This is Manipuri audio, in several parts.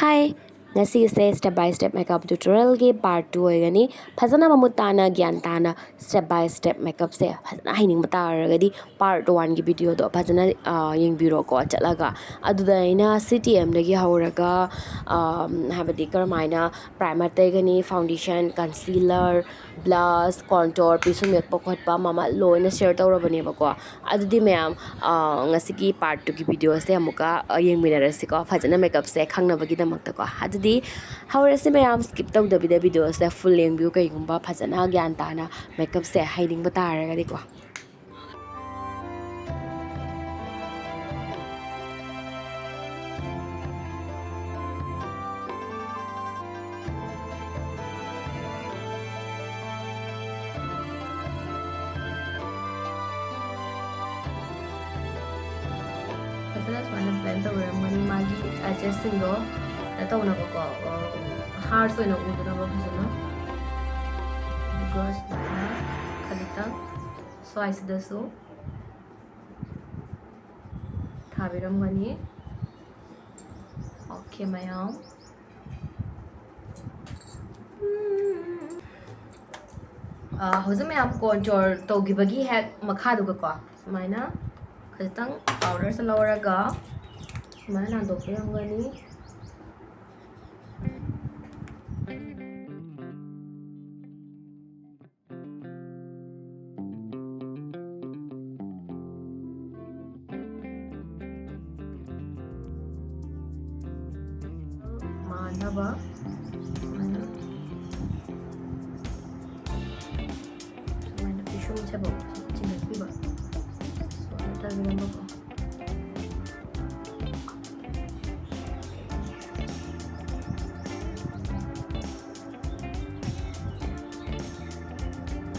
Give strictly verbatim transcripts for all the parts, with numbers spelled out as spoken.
Hi, ꯉꯁꯤꯁꯦ step by step makeup tutorialꯒꯤ part two ꯑꯣꯏꯒꯅꯤ꯫ ꯐꯖꯅ ꯃꯃꯨꯠ ꯇꯥꯅ, ꯒ꯭ꯌꯥꯟ ꯇꯥꯅ step by step makeupꯁꯦ ꯐꯖꯅ ꯍꯩꯅꯤꯡꯕ ꯇꯥꯔꯒꯗꯤ part oneꯒꯤ videoꯗꯣ ꯐꯖꯅ, ꯑ, ꯌꯦꯡꯕꯤꯔꯣꯀꯣ ꯆꯠꯂꯒ꯫ ꯑꯗꯨꯗ ꯑꯩꯅ C T Mꯗꯒꯤ ꯍꯧꯔꯒ, ꯑ, ꯍꯥꯏꯕꯗꯤ ꯀꯔꯝꯍꯥꯏꯅ primer ꯇꯩꯒꯅꯤ, foundation, concealer, blush, contour, ꯄꯤꯁꯨꯝ ꯌꯦꯛꯄ ꯈꯣꯠꯄ, ꯃꯃꯜ ꯂꯣꯏꯅ share ꯇꯧꯔꯕꯅꯦꯕꯀꯣ꯫ ꯑꯗꯨꯗꯤ ꯃꯌꯥꯝ, ꯑ, ꯉꯁꯤꯒꯤ part twoꯒꯤ videoꯁꯦ ꯑꯃꯨꯛꯀ, ꯑ, ꯌꯦꯡꯃꯤꯟꯅꯔꯁꯤꯀꯣ, ꯐꯖꯅ makeupꯁꯦ ꯈꯪꯅꯕꯒꯤꯗꯃꯛꯇꯀꯣ꯫ ꯑꯗꯨꯗꯤ ꯍꯧꯔꯁꯤ ꯃꯌꯥꯝ, skip ꯇꯧꯗꯕꯤꯗ videoꯁꯦ full ꯌꯦꯡꯕꯤꯌꯨ, ꯀꯩꯒꯨꯝꯕ ꯐꯖꯅ ꯒ꯭ꯌꯥꯟ ꯇꯥꯅ makeupꯁꯦ ꯍꯩꯅꯤꯡꯕ ꯇꯥꯔꯒꯗꯤꯀꯣ꯫ ꯐꯖꯅ ꯁꯨꯃꯥꯏꯅ blend ꯇꯧꯕꯤꯔꯝꯒꯅꯤ, ꯃꯥꯒꯤ edgesꯁꯤꯡꯗꯣ ꯀꯩꯅꯣ ꯇꯧꯅꯕꯀꯣ, ꯍꯥꯔꯁ ꯑꯣꯏꯅ ꯎꯗꯅꯕ ꯐꯖꯅ꯫ ꯑꯗꯨꯒ ꯁꯨꯃꯥꯏꯅ ꯈꯖꯤꯛꯇꯪ ꯁ꯭ꯋꯥꯏꯁꯤꯗꯁꯨ ꯊꯥꯕꯤꯔꯝꯒꯅꯤ꯫ Okay ꯃꯌꯥꯝ꯫ ꯑꯥ, ꯍꯧꯖꯤꯛ ꯃꯌꯥꯝ contour ꯇꯧꯈꯤꯕꯒꯤ ꯍꯦꯛ ꯃꯈꯥꯗꯨꯒꯀꯣ ꯁꯨꯃꯥꯏꯅ ꯈꯖꯤꯛꯇꯪ powderꯁꯦ ꯂꯧꯔꯒ ꯁꯨꯃꯥꯏꯅ ꯅꯥꯟꯗꯣꯛꯄꯤꯔꯝꯒꯅꯤ꯫ ꯃꯥꯟꯅꯕ ꯁꯨꯃꯥꯏꯅ, ꯁꯨꯃꯥꯏꯅ ꯄꯤꯁꯨꯝꯁꯦꯐꯥꯎ ꯆꯤꯡꯈꯠꯄꯤꯕ꯫ ꯁꯨꯃꯥꯏꯅ ꯇꯧꯕꯤꯔꯝꯕꯀꯣ꯫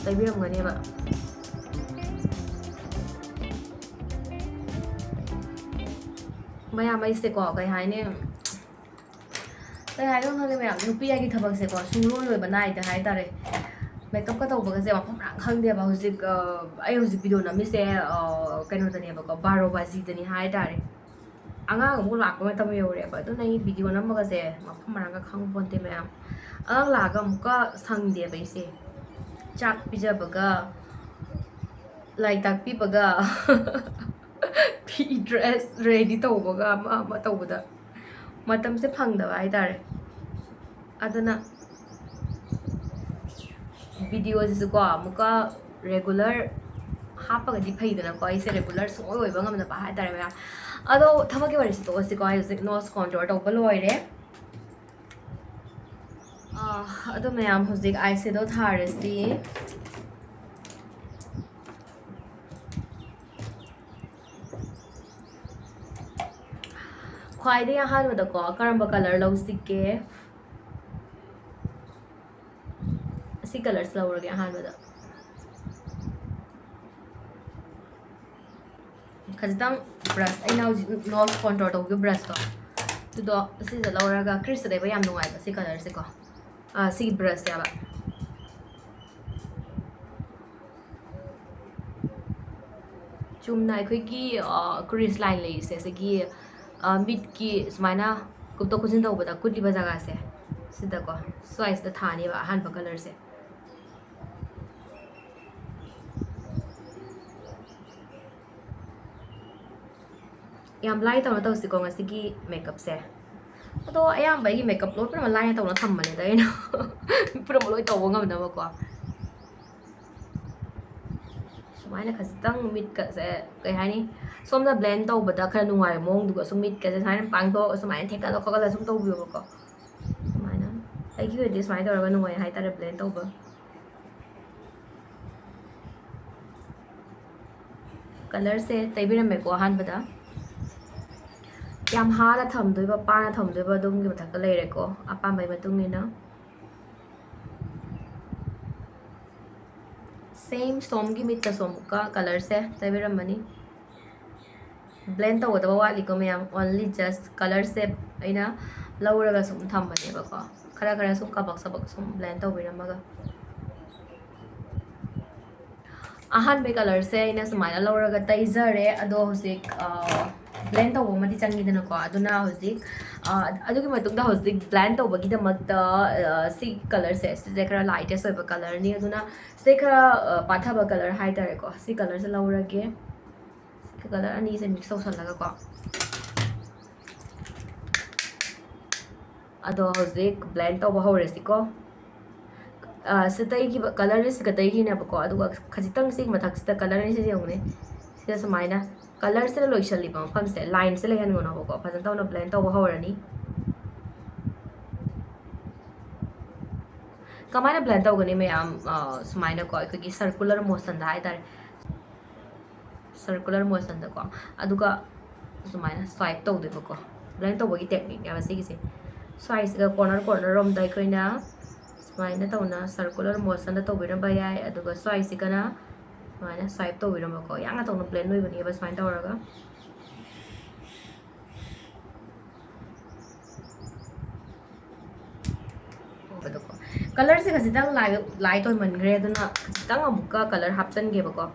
ꯇꯩꯕꯤꯔꯝꯒꯅꯦꯕ꯫ ꯃꯌꯥꯝ ꯑꯩꯁꯦꯀꯣ, ꯀꯩ ꯍꯥꯏꯅꯤ, ꯀꯩ ꯍꯥꯏꯅꯣ ꯈꯪꯗꯦ ꯃꯌꯥꯝ, ꯅꯨꯄꯤ ꯍꯥꯏꯒꯤ ꯊꯕꯛꯁꯦꯀꯣ ꯁꯨꯡꯂꯣꯏ ꯂꯣꯏꯕ ꯅꯥꯏꯗꯦ ꯍꯥꯏꯇꯥꯔꯦ꯫ Makeupꯀ ꯇꯧꯕꯒꯁꯦ ꯃꯐꯝ ꯃꯔꯥꯡ ꯈꯪꯗꯦꯕ꯫ ꯍꯧꯖꯤꯛ, ꯑ, ꯑꯩ ꯍꯧꯖꯤꯛ video ꯅꯝꯃꯤꯁꯦ, ꯑ, ꯀꯩꯅꯣꯗꯅꯦꯕꯀꯣ, ꯕꯥꯔꯣ ꯕꯥꯖꯤꯗꯅꯤ ꯍꯥꯏꯇꯥꯔꯦ꯫ ꯑꯉꯥꯡ ꯑꯃꯨꯛ ꯂꯥꯛꯄ ꯃꯇꯝ ꯌꯧꯔꯦꯕ, ꯑꯗꯨꯅ ꯑꯩ ꯚꯤꯗꯤꯑꯣ ꯅꯝꯕꯒꯁꯦ ꯃꯐꯝ ꯃꯔꯥꯡꯒ ꯈꯪꯕ ꯄꯣꯟꯇꯦ ꯃꯌꯥꯝ꯫ ꯑꯉꯥꯡ ꯂꯥꯛꯑꯒ ꯑꯃꯨꯛꯀ ꯁꯪꯗꯦꯕ ꯑꯩꯁꯦ꯫ ꯆꯥꯛ ꯄꯤꯖꯕꯒ, ꯂꯥꯏꯔꯤꯛ ꯇꯥꯛꯄꯤꯕꯒ, ꯐꯤ ꯗ꯭ꯔꯦꯁ ꯔꯦꯗꯤ ꯇꯧꯕꯒ, ꯑꯃ ꯑꯃ ꯇꯧꯕꯗ ꯃꯇꯝꯁꯦ ꯐꯪꯗꯕ ꯍꯥꯏꯇꯥꯔꯦ꯫ ꯑꯗꯨꯅ ꯚꯤꯗꯤꯑꯣꯁꯤꯁꯨꯀꯣ ꯑꯃꯨꯛꯀ ꯔꯦꯒꯨꯂꯔ ꯍꯥꯞꯄꯒꯗꯤ ꯐꯩꯗꯅꯀꯣ, ꯑꯩꯁꯦ ꯔꯦꯒꯨꯂꯔ ꯁꯨꯡꯑꯣꯏ ꯑꯣꯏꯕ ꯉꯝꯗꯕ ꯍꯥꯏꯇꯥꯔꯦ ꯃꯌꯥꯝ꯫ ꯑꯗꯣ ꯊꯕꯛꯀꯤ ꯋꯥꯔꯤꯁꯤ ꯇꯣꯛꯑꯁꯤꯀꯣ, ꯑꯩ ꯍꯧꯖꯤꯛ ꯅꯣꯁ ꯀꯣꯟꯇꯣꯔ ꯇꯧꯕ ꯂꯣꯏꯔꯦ꯫ ꯑꯥ, ꯑꯗꯣ ꯃꯌꯥꯝ, ꯍꯧꯖꯤꯛ ꯑꯥꯏ ꯁꯦꯗꯣ ꯊꯥꯔꯁꯤ꯫ ꯈ꯭ꯋꯥꯏꯗꯒꯤ ꯑꯍꯥꯟꯕꯗꯀꯣ ꯀꯔꯝꯕ ꯀꯂꯔ ꯂꯧꯁꯤꯒꯦ? ꯑꯁꯤ ꯀꯂꯔꯁꯤ ꯂꯧꯔꯒꯦ ꯑꯍꯥꯟꯕꯗ꯫ ꯈꯖꯤꯛꯇꯪ ꯕ꯭ꯔꯁ, ꯑꯩꯅ ꯍꯧꯖꯤꯛ ꯅꯣꯁ ꯀꯣꯟꯇꯣꯔ ꯇꯧꯈꯤꯕ ꯕ꯭ꯔꯁꯇꯣ, ꯑꯗꯨꯗꯣ ꯁꯤꯁꯦ ꯂꯧꯔꯒ ꯀ꯭ꯔꯤꯁꯇ ꯇꯩꯕ ꯌꯥꯝ ꯅꯨꯡꯉꯥꯏꯕ ꯁꯤ ꯀꯂꯔꯁꯦꯀꯣ꯫ ꯑꯥ, ꯁꯤꯒꯤ ꯕ꯭ꯔꯁꯁꯦ ꯍꯥꯏꯕ꯫ ꯆꯨꯝꯅ ꯑꯩꯈꯣꯏꯒꯤ, ꯑ, crease line ꯂꯩꯔꯤꯁꯦ, ꯁꯤꯒꯤ, ꯑ, ꯃꯤꯠꯀꯤ ꯁꯨꯃꯥꯏꯅ ꯀꯨꯞꯇꯣꯛ ꯀꯨꯞꯁꯤꯟ ꯇꯧꯕꯗ ꯀꯨꯠꯂꯤꯕ ꯖꯒꯥꯁꯦ, ꯁꯤꯗꯀꯣ, ꯁ꯭ꯋꯥꯏꯁꯤꯗ ꯊꯥꯅꯦꯕ ꯑꯍꯥꯟꯕ ꯀꯂꯔꯁꯦ꯫ ꯌꯥꯝ ꯂꯥꯏ ꯇꯧꯅ ꯇꯧꯁꯤꯀꯣ ꯉꯁꯤꯒꯤ ꯃꯦꯀꯞꯁꯦ꯫ ꯑꯗꯣ ꯑꯌꯥꯝꯕ ꯑꯩꯒꯤ ꯃꯦꯀꯞ ꯂꯣꯏ ꯄꯨꯝꯅꯃꯛ ꯂꯥꯏꯅ ꯇꯧꯅ ꯊꯝꯕꯅꯤꯗ ꯑꯩꯅ꯫ ꯄꯨꯝꯅꯃꯛ ꯂꯣꯏ ꯇꯧꯕ ꯉꯝꯅꯕꯀꯣ꯫ ꯁꯨꯃꯥꯏꯅ ꯈꯖꯤꯛꯇꯪ ꯃꯤꯠꯀꯁꯦ, ꯀꯩ ꯍꯥꯏꯅꯤ, ꯁꯣꯝꯗ ꯕ꯭ꯂꯦꯟ ꯇꯧꯕꯗ ꯈꯔ ꯅꯨꯡꯉꯥꯏꯕ ꯃꯑꯣꯡꯗꯨꯒ ꯁꯨꯝ ꯃꯤꯠꯀꯁꯦ ꯁꯨꯃꯥꯏꯅ ꯄꯥꯡꯊꯣꯛꯑꯒ ꯁꯨꯃꯥꯏꯅ ꯊꯦꯛꯀꯠꯂ ꯈꯣꯠꯀꯠꯂ ꯁꯨꯝ ꯇꯧꯕꯤꯌꯣꯕꯀꯣ꯫ ꯁꯨꯃꯥꯏꯅ, ꯑꯩꯒꯤ ꯑꯣꯏꯅꯗꯤ ꯁꯨꯃꯥꯏꯅ ꯇꯧꯔꯒ ꯅꯨꯡꯉꯥꯏ ꯍꯥꯏꯇꯥꯔꯦ ꯕ꯭ꯂꯦꯟ ꯇꯧꯕ꯫ ꯀꯂꯔꯁꯦ ꯇꯩꯕꯤꯔꯝꯃꯦꯀꯣ ꯑꯍꯥꯟꯕꯗ꯫ ꯌꯥꯝ ꯍꯥꯅ ꯊꯝꯗꯣꯏꯕ, ꯄꯥꯅ ꯊꯝꯗꯣꯏꯕ, ꯑꯗꯣꯝꯒꯤ ꯃꯊꯛꯇ ꯂꯩꯔꯦꯀꯣ, ꯑꯄꯥꯝꯕꯒꯤ ꯃꯇꯨꯡ ꯏꯟꯅ꯫ ꯁꯦꯝ ꯁꯣꯝꯒꯤ ꯃꯤꯠꯇꯁꯨ ꯑꯃꯨꯛꯀ ꯀꯂꯔꯁꯦ ꯇꯩꯕꯤꯔꯝꯃꯅꯤ꯫ ꯕ꯭ꯂꯦꯟ ꯇꯧꯒꯗꯕ ꯋꯥꯠꯂꯤꯀꯣ ꯃꯌꯥꯝ, only just ꯀꯂꯔꯁꯦ ꯑꯩꯅ ꯂꯧꯔꯒ ꯁꯨꯝ ꯊꯝꯕꯅꯦꯕꯀꯣ, ꯈꯔ ꯈꯔ ꯁꯨꯝ ꯀꯕꯛ ꯁꯕꯛ ꯁꯨꯝ ꯕ꯭ꯂꯦꯟ ꯇꯧꯕꯤꯔꯝꯃꯒ꯫ ꯑꯍꯥꯟꯕꯒꯤ ꯀꯂꯔꯁꯦ ꯑꯩꯅ ꯁꯨꯃꯥꯏꯅ ꯂꯧꯔꯒ ꯇꯩꯖꯔꯦ꯫ ꯑꯗꯣ ꯍꯧꯖꯤꯛ, ꯑ, ꯕ꯭ꯂꯦꯟ ꯇꯧꯕ ꯑꯃꯗꯤ ꯆꯪꯉꯤꯗꯅꯀꯣ꯫ ꯑꯗꯨꯅ ꯍꯧꯖꯤꯛ, ꯑ, ꯑꯗꯨꯒꯤ ꯃꯇꯨꯡꯗ ꯍꯧꯖꯤꯛ ꯕ꯭ꯂꯦꯟ ꯇꯧꯕꯒꯤꯗꯃꯛꯇ, ꯑ, ꯁꯤꯒꯤ ꯀꯂꯔꯁꯦ, ꯁꯤꯁꯦ ꯈꯔ ꯂꯥꯏꯇꯦꯁ ꯑꯣꯏꯕ ꯀꯂꯔꯅꯤ꯫ ꯑꯗꯨꯅ ꯁꯤꯗꯩ ꯈꯔ, ꯑ, ꯄꯥꯊꯕ ꯀꯂꯔ ꯍꯥꯏꯇꯥꯔꯦꯀꯣ, ꯁꯤ ꯀꯂꯔꯁꯦ ꯂꯧꯔꯒꯦ꯫ ꯁꯤ ꯀꯂꯔ ꯑꯅꯤꯁꯦ ꯃꯤꯛꯁ ꯇꯧꯁꯜꯂꯒꯀꯣ꯫ ꯑꯗꯣ ꯍꯧꯖꯤꯛ ꯕ꯭ꯂꯦꯟ ꯇꯧꯕ ꯍꯧꯔꯁꯤꯀꯣ꯫ ꯑ, ꯁꯤ ꯇꯩꯈꯤꯕ, ꯀꯂꯔꯁꯦ ꯁꯤꯒ ꯇꯩꯈꯤꯅꯦꯕꯀꯣ, ꯑꯗꯨꯒ ꯈꯖꯤꯛꯇꯪ ꯁꯤꯒꯤ ꯃꯊꯛꯁꯤꯗ ꯀꯂꯔ ꯑꯅꯤꯁꯦ ꯌꯦꯡꯉꯨꯅꯦ, ꯁꯤꯗ ꯁꯨꯃꯥꯏꯅ ꯀꯂꯔꯁꯤꯅ ꯂꯣꯏꯁꯤꯜꯂꯤꯕ ꯃꯐꯝꯁꯦ, ꯂꯥꯏꯟꯁꯦ ꯂꯩꯍꯟꯒꯅꯣꯕꯀꯣ꯫ ꯐꯖꯅ ꯇꯧꯅ ꯕ꯭ꯂꯦꯟ ꯇꯧꯕ ꯍꯧꯔꯅꯤ꯫ ꯀꯃꯥꯏꯅ ꯕ꯭ꯂꯦꯟ ꯇꯧꯒꯅꯤ ꯃꯌꯥꯝ? ꯑ, ꯁꯨꯃꯥꯏꯅꯀꯣ, ꯑꯩꯈꯣꯏꯒꯤ ꯁꯔꯀꯨꯂꯔ ꯃꯣꯁꯟꯗ ꯍꯥꯏꯇꯥꯔꯦ, ꯁꯔꯀꯨꯂꯔ ꯃꯣꯁꯟꯗꯀꯣ, ꯑꯗꯨꯒ ꯁꯨꯃꯥꯏꯅ ꯁ꯭ꯋꯥꯏꯞ ꯇꯧꯗꯣꯏꯕꯀꯣ꯫ ꯕ꯭ꯂꯦꯟ ꯇꯧꯕꯒꯤ ꯇꯦꯛꯅꯤꯛꯅꯦꯕ ꯁꯤꯒꯤꯁꯦ꯫ ꯁ꯭ꯋꯥꯏꯁꯤꯒ ꯀꯣꯔꯅꯔ ꯀꯣꯔꯅꯔ ꯔꯣꯝꯗ ꯑꯩꯈꯣꯏꯅ ꯁꯨꯃꯥꯏꯅ ꯇꯧꯅ ꯁꯔꯀꯨꯂꯔ ꯃꯣꯁꯟꯗ ꯇꯧꯕꯤꯔꯝꯕ ꯌꯥꯏ, ꯑꯗꯨꯒ ꯁ꯭ꯋꯥꯏꯁꯤꯒꯅ ꯁꯨꯃꯥꯏꯅ ꯁ꯭ꯋꯥꯏꯞ ꯇꯧꯕꯤꯔꯝꯕꯀꯣ꯫ ꯌꯥꯡꯅ ꯇꯧꯅ ꯕ꯭ꯂꯦꯟ ꯑꯣꯏꯕꯅꯦꯕ ꯁꯨꯃꯥꯏꯅ ꯇꯧꯔꯒ꯫ ꯀꯂꯔꯁꯦ ꯈꯖꯤꯛꯇꯪ ꯂꯥꯏ-, ꯂꯥꯏꯠ ꯑꯣꯏꯃꯟꯈ꯭ꯔꯦ, ꯑꯗꯨꯅ ꯈꯖꯤꯛꯇꯪ ꯑꯃꯨꯛꯀ ꯀꯂꯔ ꯍꯥꯞꯆꯤꯟꯒꯦꯕꯀꯣ꯫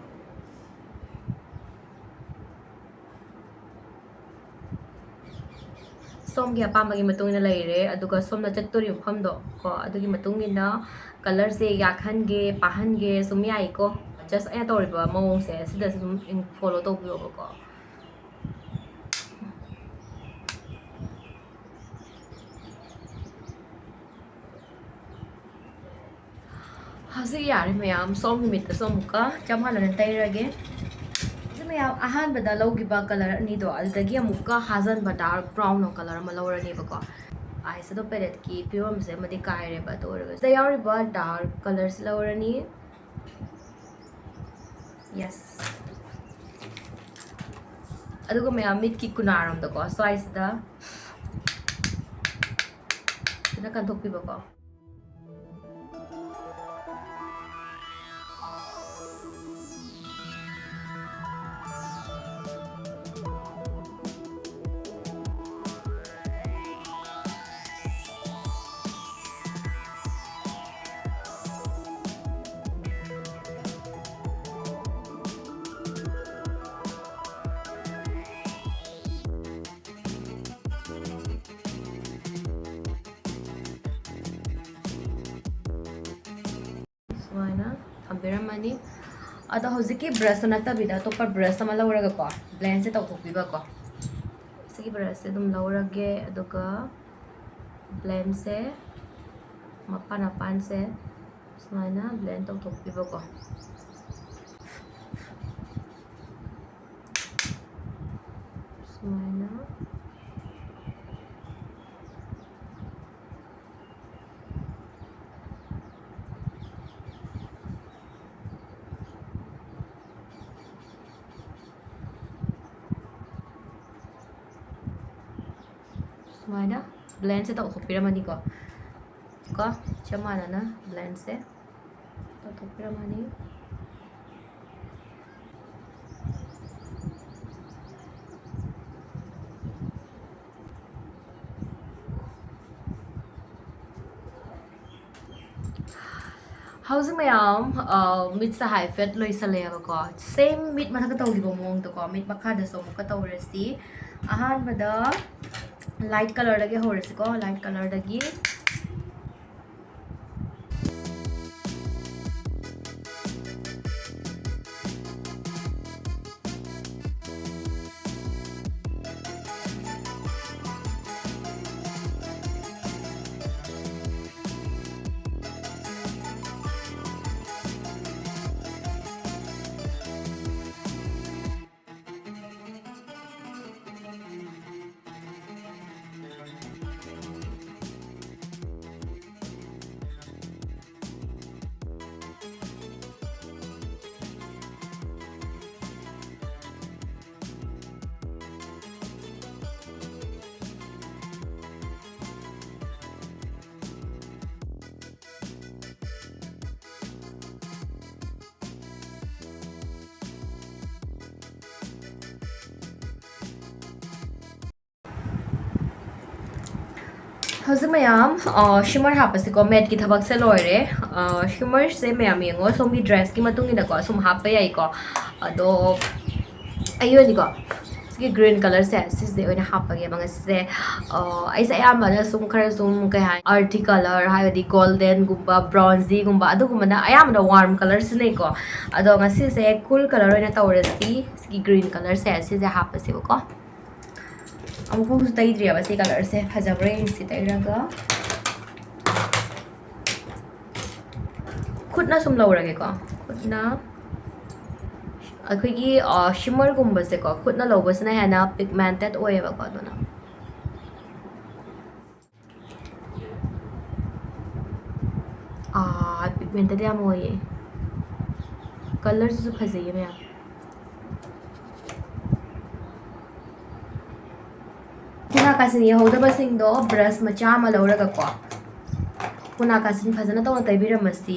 ꯁꯣꯝꯒꯤ ꯑꯄꯥꯝꯕꯒꯤ ꯃꯇꯨꯡ ꯏꯟꯅ ꯂꯩꯔꯦ꯫ ꯑꯗꯨꯒ ꯁꯣꯝꯅ ꯆꯠꯇꯣꯔꯤꯕ ꯃꯐꯝꯗꯣ ꯀꯣ, ꯑꯗꯨꯒꯤ ꯃꯇꯨꯡ ꯏꯟꯅ ꯀꯂꯔꯁꯦ ꯌꯥꯛꯍꯟꯒꯦ, ꯄꯥꯍꯟꯒꯦ ꯁꯨꯝ ꯌꯥꯏꯀꯣ꯫ Just ꯑꯩꯅ ꯇꯧꯔꯤꯕ ꯃꯑꯣꯡꯁꯦ ꯁꯤꯗꯁꯨ ꯑꯗꯨꯝ follow ꯇꯧꯕꯤꯌꯣꯕꯀꯣ꯫ ꯍꯧꯖꯤꯛ ꯌꯥꯔꯦ ꯃꯌꯥꯝ, ꯁꯣꯝꯒꯤ ꯃꯤꯠꯇꯁꯨ ꯑꯃꯨꯛꯀ ꯆꯞ ꯃꯥꯟꯅꯅ ꯇꯩꯔꯒꯦ꯫ ꯁꯤ ꯃꯌꯥꯝ, ꯑꯍꯥꯟꯕꯗ ꯂꯧꯈꯤꯕ ꯀꯂꯔ ꯑꯅꯤꯗꯣ, ꯑꯗꯨꯗꯒꯤ ꯑꯃꯨꯛꯀ ꯍꯥꯖꯟꯕ ꯗꯥꯔꯛ ꯕ꯭ꯔꯥꯎꯟ ꯀꯂꯔ ꯑꯃ ꯂꯧꯔꯅꯦꯕꯀꯣ꯫ ꯑꯥꯏꯁꯦꯗꯣ ꯄꯦꯂꯦꯠꯀꯤ ꯐꯤꯕꯝꯁꯦ ꯑꯃꯗꯤ ꯀꯥꯏꯔꯦꯕ, ꯑꯗꯨ ꯑꯣꯏꯔꯒꯁꯨ ꯁꯤꯗ ꯌꯥꯎꯔꯤꯕ ꯗꯥꯔꯛ ꯀꯂꯔꯁꯤ ꯂꯧꯔꯅꯤ꯫ ꯌꯦꯁ꯫ ꯑꯗꯨꯒ ꯃꯌꯥꯝ ꯃꯤꯠꯀꯤ ꯀꯨꯅꯥꯔꯣꯝꯗꯀꯣ, ꯁ꯭ꯋꯥꯏꯁꯤꯗ ꯐꯖꯅ ꯀꯟꯊꯣꯛꯄꯤꯕꯀꯣ꯫ ꯁꯨꯃꯥꯏꯅ ꯊꯝꯕꯤꯔꯝꯃꯅꯤ꯫ ꯑꯗꯣ ꯍꯧꯖꯤꯛꯀꯤ ꯕ꯭ꯔꯁꯇꯣ ꯅꯠꯇꯕꯤꯗ ꯑꯇꯣꯞꯄ ꯕ꯭ꯔꯁ ꯑꯃ ꯂꯧꯔꯒꯀꯣ, ꯕ꯭ꯂꯦꯟꯁꯦ ꯇꯧꯊꯣꯛꯄꯤꯕꯀꯣ꯫ ꯁꯤꯒꯤ ꯕ꯭ꯔꯁꯁꯦ ꯑꯗꯨꯝ ꯂꯧꯔꯒꯦ, ꯑꯗꯨꯒ ꯕ꯭ꯂꯦꯟꯁꯦ ꯃꯄꯥꯟ ꯃꯄꯥꯟꯁꯦ ꯁꯨꯃꯥꯏꯅ ꯕ꯭ꯂꯦꯟ ꯇꯧꯊꯣꯛꯄꯤꯕꯀꯣ꯫ ꯁꯨꯃꯥꯏꯅ꯫ ꯁꯨꯃꯥꯏꯅ ꯕ꯭ꯂꯦꯟꯁꯦ ꯇꯧꯊꯣꯛꯄꯤꯔꯝꯃꯅꯤꯀꯣ꯫ ꯀꯣ, ꯆꯞ ꯃꯥꯟꯅꯅ ꯕ꯭ꯂꯦꯟꯁꯦ ꯇꯧꯊꯣꯛꯄꯤꯔꯝꯃꯅꯤ꯫ ꯍꯧꯖꯤꯛ ꯃꯌꯥꯝ, ꯑ, ꯃꯤꯠꯁꯦ ꯍꯥꯏꯐꯦꯠ ꯂꯣꯏꯁꯜꯂꯛꯑꯦꯕꯀꯣ꯫ ꯁꯦꯝ ꯃꯤꯠ ꯃꯊꯛꯇ ꯇꯧꯈꯤꯕ ꯃꯑꯣꯡꯗꯀꯣ, ꯃꯤꯠ ꯃꯈꯥꯗꯁꯨ ꯑꯃꯨꯛꯀ ꯇꯧꯔꯁꯤ꯫ ꯑꯍꯥꯟꯕꯗ ꯂꯥꯏꯠ ꯀꯂꯔꯗꯒꯤ ꯍꯧꯔꯁꯤꯀꯣ, ꯂꯥꯏꯠ ꯀꯂꯔꯗꯒꯤ꯫ ꯍꯧꯖꯤꯛ ꯃꯌꯥꯝ, ꯑ, ꯁꯤꯃꯔ ꯍꯥꯞꯄꯁꯤꯀꯣ, ꯃꯦꯠꯀꯤ ꯊꯕꯛꯁꯦ ꯂꯣꯏꯔꯦ꯫ ꯑ, ꯁꯤꯃꯔꯁꯦ ꯃꯌꯥꯝ ꯌꯦꯡꯉꯣ, ꯁꯣꯝꯒꯤ ꯗ꯭ꯔꯦꯁꯀꯤ ꯃꯇꯨꯡ ꯏꯟꯅꯀꯣ ꯁꯨꯝ ꯍꯥꯞꯄ ꯌꯥꯏꯀꯣ꯫ ꯑꯗꯣ ꯑꯩꯒꯤ ꯑꯣꯏꯅꯗꯤꯀꯣ ꯒꯤ green colourꯁꯦ ꯁꯤꯁꯦ ꯑꯣꯏꯅ ꯍꯥꯞꯄꯒꯦꯕ ꯉꯁꯤꯁꯦ꯫ ꯑ, ꯑꯩꯁꯦ ꯑꯌꯥꯝꯕꯅ ꯁꯨꯝ ꯈꯔ ꯁꯨꯝ ꯀꯩ ꯍꯥꯏ, earthy colour, ꯍꯥꯏꯕꯗꯤ goldenꯒꯨꯝꯕ, bronzyꯒꯨꯝꯕ, ꯑꯗꯨꯒꯨꯝꯕꯅ ꯑꯌꯥꯝꯕꯅ warm colour ꯁꯤꯖꯤꯟꯅꯩꯀꯣ꯫ ꯑꯗꯣ ꯉꯁꯤꯁꯦ cool colour ꯑꯣꯏꯅ ꯇꯧꯔꯁꯤ꯫ ꯁꯤꯒꯤ green colourꯁꯦ ꯁꯤꯁꯦ ꯍꯥꯞꯄꯁꯦꯕꯀꯣ꯫ ꯑꯃꯨꯛꯐꯥꯎꯁꯨ ꯇꯩꯗ꯭ꯔꯤꯑꯕ ꯁꯤ colourꯁꯦ꯫ ꯐꯖꯕ꯭ꯔꯥ ꯌꯦꯡꯁꯤ ꯇꯩꯔꯒ꯫ ꯈꯨꯠꯅ ꯁꯨꯝ ꯂꯧꯔꯒꯦꯀꯣ꯫ ꯈꯨꯠꯅ ꯑꯩꯈꯣꯏꯒꯤ, ꯑ, shimmerꯒꯨꯝꯕꯁꯦꯀꯣ, ꯈꯨꯠꯅ ꯂꯧꯕꯁꯤꯅ ꯍꯦꯟꯅ pigmented ꯑꯣꯏꯌꯦꯕꯀꯣ꯫ ꯑꯗꯨꯅ, ꯑꯥ, pigmented ꯌꯥꯝ ꯑꯣꯏꯌꯦ꯫ Colourꯁꯤꯁꯨ ꯐꯖꯩꯌꯦ ꯃꯌꯥꯝ꯫ ꯈꯨꯅꯥ ꯀꯥꯆꯤꯟ ꯌꯧꯍꯧꯗꯕꯁꯤꯡꯗꯣ brush ꯃꯆꯥ ꯑꯃ ꯂꯧꯔꯒꯀꯣ, ꯈꯨꯅꯥ ꯀꯥꯆꯤꯟ ꯐꯖꯅ ꯇꯧꯅ ꯇꯩꯕꯤꯔꯝꯃꯁꯤ꯫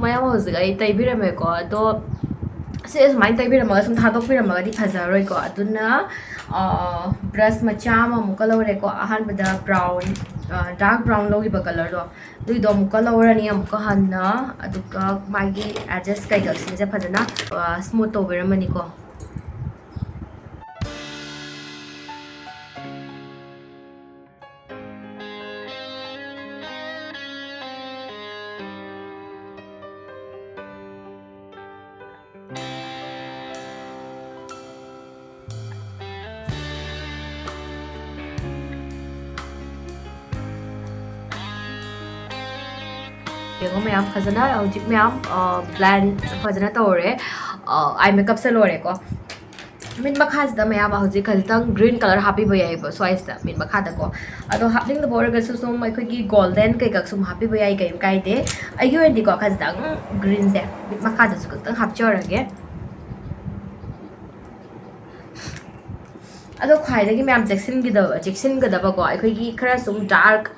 ꯃꯌꯥꯝ ꯍꯧꯖꯤꯛ ꯑꯩ ꯇꯩꯕꯤꯔꯝꯃꯦꯀꯣ꯫ ꯑꯗꯣ ꯁꯤ ꯑꯁꯨꯃꯥꯏꯅ ꯇꯩꯕꯤꯔꯝꯃꯒ ꯁꯨꯝ ꯊꯥꯗꯣꯛꯄꯤꯔꯝꯃꯒꯗꯤ ꯐꯖꯔꯣꯏꯀꯣ꯫ ꯑꯗꯨꯅ, ꯑ, brush ꯃꯆꯥ ꯑꯃ ꯑꯃꯨꯛꯀ ꯂꯧꯔꯦꯀꯣ꯫ ꯑꯍꯥꯟꯕꯗ brown, ꯑ, dark brown ꯂꯧꯈꯤꯕ colourꯗꯣ, ꯑꯗꯨꯏꯗꯣ ꯑꯃꯨꯛꯀ ꯂꯧꯔꯅꯤ ꯑꯃꯨꯛꯀ ꯍꯟꯅ꯫ ꯑꯗꯨꯒ ꯃꯥꯒꯤ edges ꯀꯩꯀꯥꯁꯤꯡꯁꯦ ꯐꯖꯅ, ꯑ, smooth ꯇꯧꯕꯤꯔꯝꯃꯅꯤꯀꯣ꯫ ꯌꯦꯡꯉꯣ ꯃꯌꯥꯝ, ꯐꯖꯅ ꯍꯧꯖꯤꯛ ꯃꯌꯥꯝ, ꯑ, blend ꯐꯖꯅ ꯇꯧꯔꯦ꯫ ꯑ, eye makeupꯁꯦ ꯂꯣꯏꯔꯦꯀꯣ꯫ ꯃꯤꯠ ꯃꯈꯥꯁꯤꯗ ꯃꯌꯥꯝ ꯍꯧꯖꯤꯛ ꯈꯖꯤꯛꯇꯪ green colour ꯍꯥꯞꯄꯤꯕ ꯌꯥꯏꯑꯕ ꯁ꯭ꯋꯥꯏꯁꯤꯗ ꯃꯤꯠ ꯃꯈꯥꯗꯀꯣ꯫ ꯑꯗꯣ ꯍꯥꯞꯅꯤꯡꯗꯕ ꯑꯣꯏꯔꯒꯁꯨ ꯁꯨꯝ ꯑꯩꯈꯣꯏꯒꯤ golden ꯀꯩꯀꯥ ꯁꯨꯝ ꯍꯥꯞꯄꯤꯕ ꯌꯥꯏ, ꯀꯩꯝ ꯀꯥꯏꯗꯦ꯫ ꯑꯩꯒꯤ ꯑꯣꯏꯅꯗꯤꯀꯣ ꯈꯖꯤꯛꯇꯪ greenꯁꯦ ꯃꯤꯠ ꯃꯈꯥꯗꯁꯨ ꯈꯖꯤꯛꯇꯪ ꯍꯥꯞꯆꯔꯒꯦ꯫ ꯑꯗꯣ ꯈ꯭ꯋꯥꯏꯗꯒꯤ ꯃꯌꯥꯝ ꯆꯦꯛꯁꯤꯟꯒꯗꯕ, ꯆꯦꯛꯁꯤꯟꯒꯗꯕꯀꯣ, ꯑꯩꯈꯣꯏꯒꯤ ꯈꯔ ꯁꯨꯝ dark,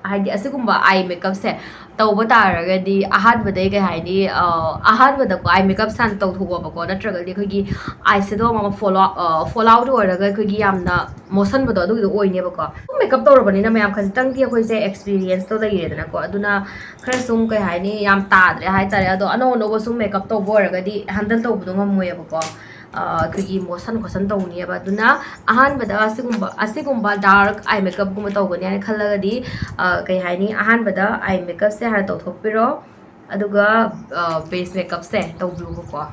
ꯍꯥꯏꯗꯤ ꯑꯁꯤꯒꯨꯝꯕ eye makeupꯁꯦ ꯇꯧꯕ ꯇꯥꯔꯒꯗꯤ ꯑꯍꯥꯟꯕꯗꯩ ꯀꯩ ꯍꯥꯏꯅꯤ, ꯑ, ꯑꯍꯥꯟꯕꯗꯀꯣ ꯑꯥꯏ ꯃꯦꯀꯞ ꯁꯥꯟꯅ ꯇꯧꯊꯣꯛꯑꯣꯕꯀꯣ, ꯅꯠꯇ꯭ꯔꯒꯗꯤ ꯑꯩꯈꯣꯏꯒꯤ ꯑꯥꯏ ꯁꯦꯗꯣ ꯑꯃ ꯐꯣꯜ ꯑꯥꯎꯠ, ꯑ, ꯐꯣꯜ ꯑꯥꯎꯠ ꯑꯣꯏꯔꯒ ꯑꯩꯈꯣꯏꯒꯤ ꯌꯥꯝꯅ ꯃꯣꯠꯁꯟꯕꯗꯣ ꯑꯗꯨꯒꯤꯗꯣ ꯑꯣꯏꯅꯦꯕꯀꯣ꯫ ꯁꯨꯝ ꯃꯦꯀꯞ ꯇꯧꯔꯕꯅꯤꯅ ꯃꯌꯥꯝ ꯈꯖꯤꯛꯇꯪꯗꯤ ꯑꯩꯈꯣꯏꯁꯦ ꯑꯦꯛꯁꯄꯤꯔꯤꯌꯦꯟꯁꯇꯣ ꯂꯩꯔꯦꯗꯅꯀꯣ, ꯑꯗꯨꯅ ꯈꯔ ꯁꯨꯝ ꯀꯩ ꯍꯥꯏꯅꯤ, ꯌꯥꯝ ꯇꯥꯗ꯭ꯔꯦ ꯍꯥꯏꯇꯥꯔꯦ꯫ ꯑꯗꯣ ꯑꯅꯧ ꯑꯅꯧꯕ ꯁꯨꯝ ꯃꯦꯀꯞ ꯇꯧꯕ ꯑꯣꯏꯔꯒꯗꯤ ꯍꯦꯟꯗꯜ ꯇꯧꯕꯗꯣ ꯉꯝꯃꯣꯏꯕꯀꯣ꯫ ꯑ, ꯑꯩꯈꯣꯏꯒꯤ ꯃꯣꯠꯁꯟ ꯈꯣꯠꯁꯟ ꯇꯧꯅꯤꯕ꯫ ꯑꯗꯨꯅ ꯑꯍꯥꯟꯕꯗ ꯑꯁꯤꯒꯨꯝꯕ, ꯑꯁꯤꯒꯨꯝꯕ ꯗꯥꯔꯛ ꯑꯥꯏ ꯃꯦꯀꯞꯀꯨꯝꯕ ꯇꯧꯒꯅꯤ ꯍꯥꯏꯅ ꯈꯜꯂꯒꯗꯤ, ꯑ, ꯀꯩ ꯍꯥꯏꯅꯤ, ꯑꯍꯥꯟꯕꯗ ꯑꯥꯏ ꯃꯦꯀꯞꯁꯦ ꯍꯥꯟꯅ ꯇꯧꯊꯣꯛꯄꯤꯔꯣ, ꯑꯗꯨꯒ, ꯑ, ꯕꯦꯁ ꯃꯦꯀꯞꯁꯦ ꯇꯧꯕꯤꯌꯨꯕꯀꯣ꯫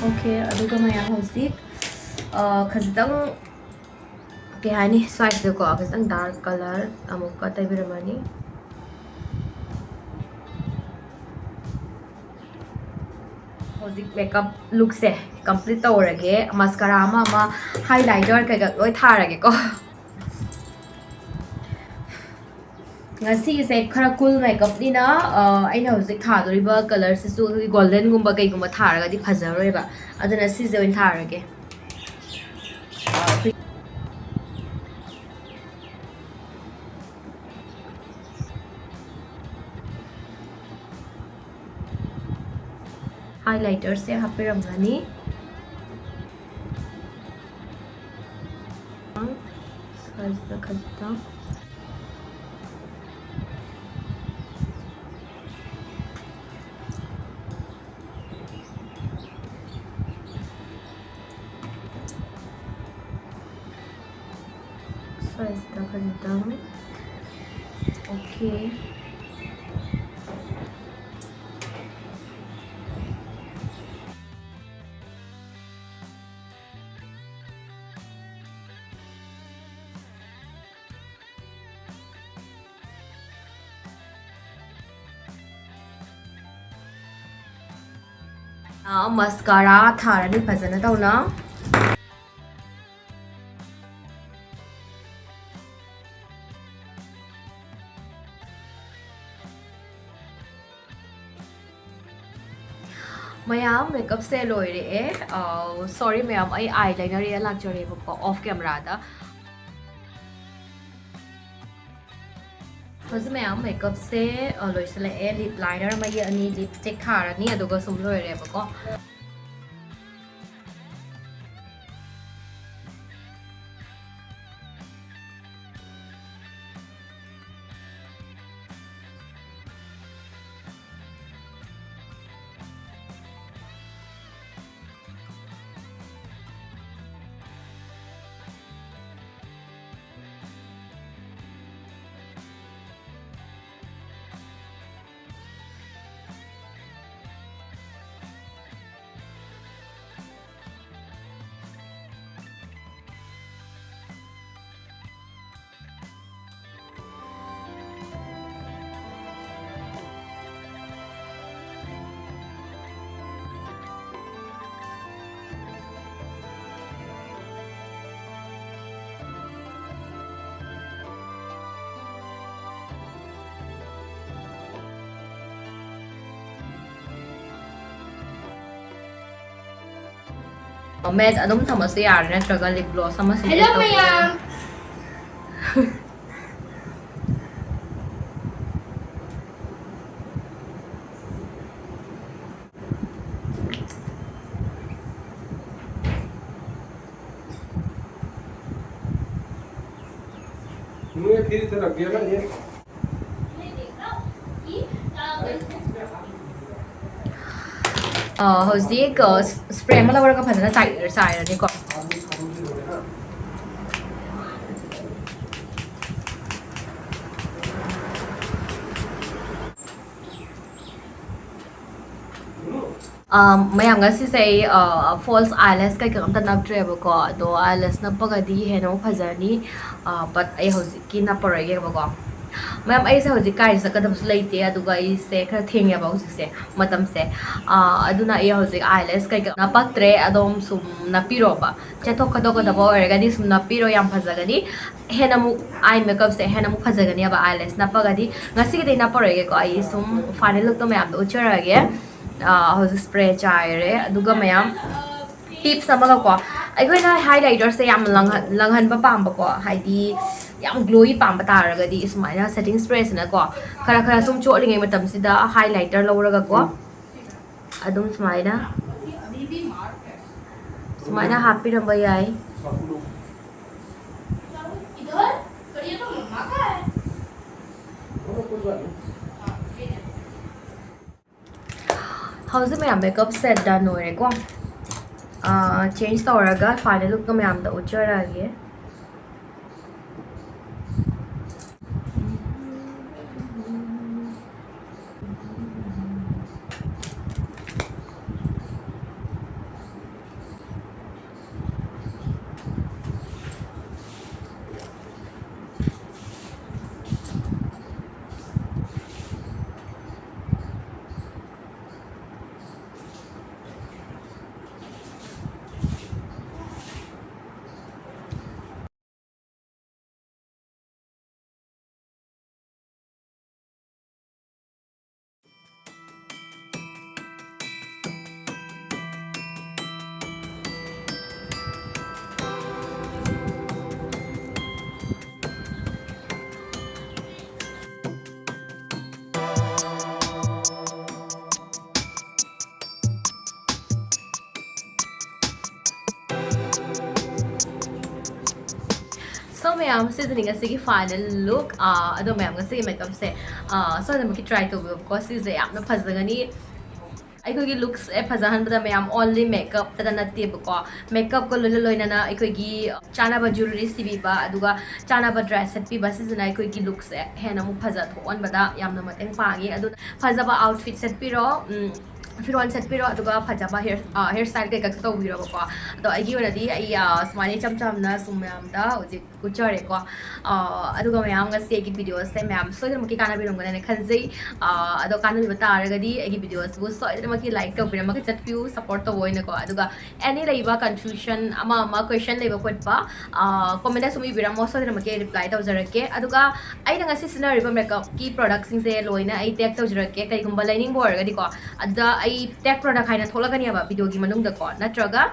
ꯑꯣꯀꯦ, ꯑꯗꯨꯒ ꯃꯌꯥꯝ ꯍꯧꯖꯤꯛ, ꯑ, ꯈꯖꯤꯛꯇꯪ, ꯀꯩ ꯍꯥꯏꯅꯤ, ꯁ꯭ꯋꯥꯏꯁꯤꯗꯀꯣ ꯈꯖꯤꯛꯇꯪ ꯗꯥꯔꯛ ꯀꯂꯔ ꯑꯃꯨꯛꯀ ꯇꯩꯕꯤꯔꯝꯃꯅꯤ꯫ ꯍꯧꯖꯤꯛ ꯃꯦꯀꯞ ꯂꯨꯛꯁꯦ ꯀꯝꯄ꯭ꯂꯤꯠ ꯇꯧꯔꯒꯦ꯫ ꯃꯁꯀꯔꯥ ꯑꯃ ꯑꯃ, ꯍꯥꯏꯂꯥꯏꯇꯔ ꯀꯩꯀꯥ ꯂꯣꯏ ꯊꯥꯔꯒꯦꯀꯣ꯫ ꯉꯁꯤꯒꯤꯁꯦ ꯈꯔ ꯀꯨꯜ ꯃꯦꯀꯞꯅꯤꯅ, ꯑ, ꯑꯩꯅ ꯍꯧꯖꯤꯛ ꯊꯥꯗꯣꯔꯤꯕ ꯀꯂꯔꯁꯤꯁꯨ ꯑꯩꯈꯣꯏꯒꯤ ꯒꯣꯜꯗꯟꯒꯨꯝꯕ ꯀꯩꯒꯨꯝꯕ ꯊꯥꯔꯒꯗꯤ ꯐꯖꯔꯣꯏꯕ꯫ ꯑꯗꯨꯅ ꯁꯤꯁꯦ ꯑꯣꯏꯅ ꯊꯥꯔꯒꯦ꯫ ꯑ, ꯑꯩꯈꯣꯏ ꯍꯥꯏꯂꯥꯏꯇꯔꯁꯦ ꯍꯥꯞꯄꯤꯔꯝꯒꯅꯤ꯫ ꯁ꯭ꯋꯥꯏꯁꯤꯗ ꯈꯖꯤꯛꯇꯪ꯫ ꯁ꯭ꯋꯥꯏꯁꯤꯗ ꯈꯖꯤꯛꯇꯪ꯫ ꯑꯣꯀꯦ꯫ ꯃꯁꯀꯥꯔꯥ ꯊꯥꯔꯅꯤ ꯐꯖꯅ ꯇꯧꯅ꯫ ꯃꯌꯥꯝ, ꯃꯦꯀꯞꯁꯦ ꯂꯣꯏꯔꯛꯑꯦ꯫ ꯑꯥ, ꯁꯣꯔꯤ ꯃꯌꯥꯝ, ꯑꯩ ꯑꯥꯏ ꯂꯥꯏꯅꯔ ꯌꯦꯛꯑ ꯂꯥꯛꯆꯔꯦꯕꯀꯣ, ꯑꯣꯐ ꯀꯦꯃꯦꯔꯥꯗ꯫ ꯍꯧꯖꯤꯛ ꯃꯌꯥꯝ, ꯃꯦꯀꯞꯁꯦ, ꯑ, ꯂꯣꯏꯁꯤꯜꯂꯛꯑꯦ꯫ ꯂꯤꯞ ꯂꯥꯏꯅꯔ ꯑꯃ ꯌꯦꯛꯑꯅꯤ, ꯂꯤꯞꯁꯇꯤꯛ ꯊꯥꯔꯅꯤ, ꯑꯗꯨꯒ ꯁꯨꯝ ꯂꯣꯏꯔꯦꯕꯀꯣ꯫ ꯃꯦꯠ ꯑꯗꯨꯝ ꯊꯝꯃꯁꯨ ꯌꯥꯔꯦ, ꯅꯠꯇ꯭ꯔꯒ ꯂꯤꯞ ꯒ꯭ꯂꯣꯁ ꯑꯃ ꯁꯨꯝ ꯍꯦꯜꯂꯣ ꯇꯧꯕꯤꯔꯣ꯫ ꯃꯌꯥꯝ꯫ मुझे फिर से लग गया ना ये। ꯑ, ꯍꯧꯖꯤꯛ, ꯑ, ꯁ꯭ꯄ꯭ꯔꯦ ꯑꯃ ꯂꯧꯔꯒ ꯐꯖꯅ ꯆꯥꯏ-, ꯆꯥꯏꯔꯅꯤꯀꯣ꯫ ꯑ, ꯃꯌꯥꯝ, ꯉꯁꯤꯁꯦ ꯑꯩ, ꯑ, ꯐꯣꯜꯁ ꯑꯥꯏꯂꯦꯁ ꯀꯩꯀꯥ ꯑꯝꯇ ꯅꯞꯇ꯭ꯔꯦꯕꯀꯣ, ꯑꯗꯣ ꯑꯥꯏꯂꯦꯁ ꯅꯞꯄꯒꯗꯤ ꯍꯦꯟꯅ ꯑꯃꯨꯛ ꯐꯖꯔꯅꯤ꯫ ꯑ, but ꯑꯩ ꯍꯧꯖꯤꯛꯀꯤ ꯅꯞꯄꯔꯣꯏꯒꯦꯕꯀꯣ꯫ ꯃꯦꯝ, ꯑꯩꯁꯦ ꯍꯧꯖꯤꯛ ꯀꯥꯏ ꯆꯠꯀꯗꯕꯁꯨ ꯂꯩꯇꯦ, ꯑꯗꯨꯒ ꯑꯩꯁꯦ ꯈꯔ ꯊꯦꯡꯉꯦꯕ ꯍꯧꯖꯤꯛꯁꯦ, ꯃꯇꯝꯁꯦ꯫ ꯑꯥ, ꯑꯗꯨꯅ ꯑꯩ ꯍꯧꯖꯤꯛ eyelash ꯀꯩꯀꯥ ꯅꯞꯄꯛꯇ꯭ꯔꯦ꯫ ꯑꯗꯣꯝ ꯁꯨꯝ ꯅꯞꯄꯤꯔꯣꯕ, ꯆꯠꯊꯣꯛ ꯈꯣꯠꯇꯣꯛꯀꯗꯕ ꯑꯣꯏꯔꯒꯗꯤ ꯁꯨꯝ ꯅꯞꯄꯤꯔꯣ, ꯌꯥꯝ ꯐꯖꯒꯅꯤ꯫ ꯍꯦꯟꯅ ꯑꯃꯨꯛ eye makeupꯁꯦ ꯍꯦꯟꯅ ꯑꯃꯨꯛ ꯐꯖꯒꯅꯦꯕ, eyelash ꯅꯞꯄꯒꯗꯤ꯫ ꯉꯁꯤꯒꯤꯗꯤ ꯅꯞꯄꯔꯣꯏꯒꯦꯀꯣ, ꯑꯩ ꯁꯨꯝ final lookꯇꯣ ꯃꯌꯥꯝꯗꯣ ꯎꯠꯆꯔꯛꯑꯒꯦ꯫ ꯑꯥ, ꯍꯧꯖꯤꯛ spray ꯆꯥꯏꯔꯦ, ꯑꯗꯨꯒ ꯃꯌꯥꯝ tips ꯑꯃꯒꯀꯣ, ꯑꯩꯈꯣꯏꯅ highlightꯁꯦ ꯌꯥꯝ ꯂꯪꯍꯟ-, ꯂꯪꯍꯟꯕ ꯄꯥꯝꯕꯀꯣ, ꯍꯥꯏꯗꯤ ꯌꯥꯝ glowy ꯄꯥꯝꯕ ꯇꯥꯔꯒꯗꯤ ꯁꯨꯃꯥꯏꯅ setting sprayꯁꯤꯅꯀꯣ, ꯈꯔ ꯈꯔ ꯁꯨꯝ ꯆꯣꯠꯂꯤꯉꯩ ꯃꯇꯝꯁꯤꯗ highlighter ꯂꯧꯔꯒꯀꯣ, ꯑꯗꯨꯝ ꯁꯨꯃꯥꯏꯅ, ꯁꯨꯃꯥꯏꯅ ꯍꯥꯞꯄꯤꯔꯝꯕ ꯌꯥꯏ꯫ ꯍꯧꯖꯤꯛ ꯃꯌꯥꯝ makeup set done ꯑꯣꯏꯔꯦꯀꯣ꯫ ꯑꯥ, change ꯇꯧꯔꯒ final lookꯀ ꯃꯌꯥꯝꯗ ꯎꯠꯆꯔꯛꯑꯒꯦ꯫ So ꯃꯌꯥꯝ, ꯁꯤꯁꯤꯅꯤ ꯉꯁꯤꯒꯤ final look꯫ ꯑꯥ, ꯑꯗꯣ ꯃꯌꯥꯝ, ꯉꯁꯤꯒꯤ makeupꯁꯦ, ꯑꯥ, ꯁꯣꯏꯗꯅꯃꯛꯀꯤ try ꯇꯧꯕꯤꯌꯨꯀꯣ꯫ ꯁꯤꯁꯦ ꯌꯥꯝꯅ ꯐꯖꯒꯅꯤ꯫ ꯑꯩꯈꯣꯏꯒꯤ lookꯁꯦ ꯐꯖꯍꯟꯕꯗ ꯃꯌꯥꯝ only makeupꯇꯗ ꯅꯠꯇꯦꯕꯀꯣ, makeupꯀ ꯂꯣꯏꯅ ꯂꯣꯏꯅꯅ ꯑꯩꯈꯣꯏꯒꯤ ꯆꯥꯅꯕ jewellery ꯁꯤꯕꯤꯕ, ꯑꯗꯨꯒ ꯆꯥꯅꯕ dress ꯁꯦꯠꯄꯤꯕ, ꯁꯤꯁꯤꯅ ꯑꯩꯈꯣꯏꯒꯤ lookꯁꯦ ꯍꯦꯟꯅ ꯑꯃꯨꯛ ꯐꯖꯊꯣꯛꯍꯟꯕꯗ ꯌꯥꯝꯅ ꯃꯇꯦꯡ ꯄꯥꯡꯉꯤ꯫ ꯑꯗꯨꯅ ꯐꯖꯕ outfit ꯁꯦꯠꯄꯤꯔꯣ, ꯎꯝ, ꯐꯤꯔꯣꯜ ꯁꯦꯠꯄꯤꯔꯣ, ꯑꯗꯨꯒ ꯐꯖꯕ hair, ꯑ, hair style ꯀꯩꯀꯥꯁꯨ ꯇꯧꯕꯤꯔꯣꯕꯀꯣ꯫ ꯑꯗꯣ ꯑꯩꯒꯤ ꯑꯣꯏꯅꯗꯤ ꯑꯩ, ꯑ, ꯁꯨꯃꯥꯏꯅ ꯏꯆꯝ ꯆꯝꯅ ꯁꯨꯝ ꯃꯌꯥꯝꯗ ꯍꯧꯖꯤꯛ ꯎꯠꯆꯔꯦꯀꯣ꯫ ꯑ, ꯑꯗꯨꯒ ꯃꯌꯥꯝ, ꯉꯁꯤ ꯑꯩꯒꯤ video ꯁꯦ ꯃꯌꯥꯝ ꯁꯣꯏꯗꯅꯃꯛꯀꯤ ꯀꯥꯟꯅꯕꯤꯔꯝꯒꯅꯤꯅ ꯈꯟꯖꯩ꯫ ꯑ, ꯑꯗꯣ ꯀꯥꯟꯅꯕꯤꯕ ꯇꯥꯔꯒꯗꯤ ꯑꯩꯒꯤ video ꯁꯤꯕꯨ ꯁꯣꯏꯗꯅꯃꯛꯀꯤ like ꯇꯧꯕꯤꯔꯝꯃꯒ ꯆꯠꯄꯤꯌꯨ, support ꯇꯧꯕ ꯑꯣꯏꯅꯀꯣ꯫ ꯑꯗꯨꯒ any ꯂꯩꯕ confusion, ꯑꯃ ꯑꯃ question ꯂꯩꯕ ꯈꯣꯠꯄ, ꯑ, comment ꯁꯨꯝ ꯏꯕꯤꯔꯝꯃꯣ, ꯁꯣꯏꯗꯅꯃꯛꯀꯤ ꯑꯩ reply ꯇꯧꯖꯔꯛꯀꯦ꯫ ꯑꯗꯨꯒ ꯑꯩꯅ ꯉꯁꯤ ꯁꯤꯖꯤꯟꯅꯔꯤꯕ makeup ꯀꯤ product ꯁꯤꯡꯁꯦ ꯂꯣꯏꯅ ꯑꯩ tag ꯇꯧꯖꯔꯛꯀꯦ, ꯀꯩꯒꯨꯝꯕ ꯂꯩꯅꯤꯡꯕ ꯑꯣꯏꯔꯒꯗꯤꯀꯣ꯫ ꯑꯗꯨꯗ ꯑꯩ tag product ꯍꯥꯏꯅ ꯊꯣꯛꯂꯛꯀꯅꯦꯕ video ꯒꯤ ꯃꯅꯨꯡꯗꯀꯣ, ꯅꯠꯇ꯭ꯔꯒ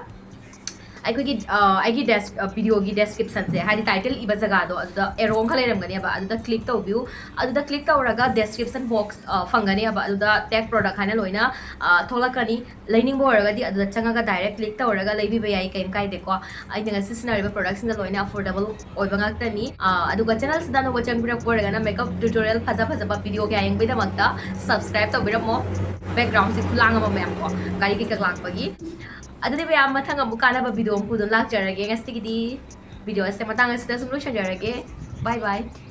ꯑꯩꯈꯣꯏꯒꯤ, ꯑ, ꯑꯩꯒꯤ des-, ꯑ, video ꯒꯤ description ꯁꯦ, ꯍꯥꯏꯗꯤ title ꯏꯕ ꯖꯒꯥꯗꯣ, ꯑꯗꯨꯗ arrow ꯑꯃꯈꯛ ꯂꯩꯔꯝꯒꯅꯦꯕ, ꯑꯗꯨꯗ click ꯇꯧꯕꯤꯌꯨ꯫ ꯑꯗꯨꯗ click ꯇꯧꯔꯒ description box, ꯑ, ꯐꯪꯒꯅꯦꯕ, ꯑꯗꯨꯗ tag product ꯍꯥꯏꯅ ꯂꯣꯏꯅ, ꯑ, ꯊꯣꯛꯂꯛꯀꯅꯤ꯫ ꯂꯩꯅꯤꯡꯕ ꯑꯣꯏꯔꯒꯗꯤ ꯑꯗꯨꯗ ꯆꯪꯉꯒ direct click ꯇꯧꯔꯒ ꯂꯩꯕꯤꯕ ꯌꯥꯏ, ꯀꯩꯝ ꯀꯥꯏꯗꯦꯀꯣ꯫ ꯑꯩꯅ ꯉꯁꯤ ꯁꯤꯖꯤꯟꯅꯔꯤꯕ product ꯁꯤꯡꯗ ꯂꯣꯏꯅ affordable ꯑꯣꯏꯕ ꯉꯥꯛꯇꯅꯤ꯫ ꯑ, ꯑꯗꯨꯒ channel ꯁꯤꯗ ꯑꯅꯧꯕ ꯆꯪꯕꯤꯔꯛꯄ ꯑꯣꯏꯔꯒꯅ makeup tutorial ꯐꯖ ꯐꯖꯕ video ꯀꯌꯥ ꯌꯦꯡꯕꯒꯤꯗꯃꯛꯇ subscribe ꯇꯧꯕꯤꯔꯝꯃꯣ꯫ Background ꯁꯦ ꯈꯨꯂꯥꯡ ꯑꯃ ꯃꯌꯥꯝ ꯀꯣ, ꯒꯥꯔꯤ ꯀꯩꯀꯥ ꯂꯥꯛꯄꯒꯤ꯫ ꯑꯗꯨꯗꯤ ꯃꯌꯥꯝ, ꯃꯊꯪ ꯑꯃꯨꯛ ꯀꯥꯟꯅꯕ video ꯑꯃ ꯄꯨꯗꯨꯅ ꯂꯥꯛꯆꯔꯒꯦ꯫ ꯉꯁꯤꯒꯤꯗꯤ video ꯑꯁꯦ ꯃꯇꯥꯡ ꯑꯁꯤꯗ ꯁꯨꯝ ꯂꯣꯏꯁꯤꯟꯖꯔꯒꯦ꯫ Bye bye꯫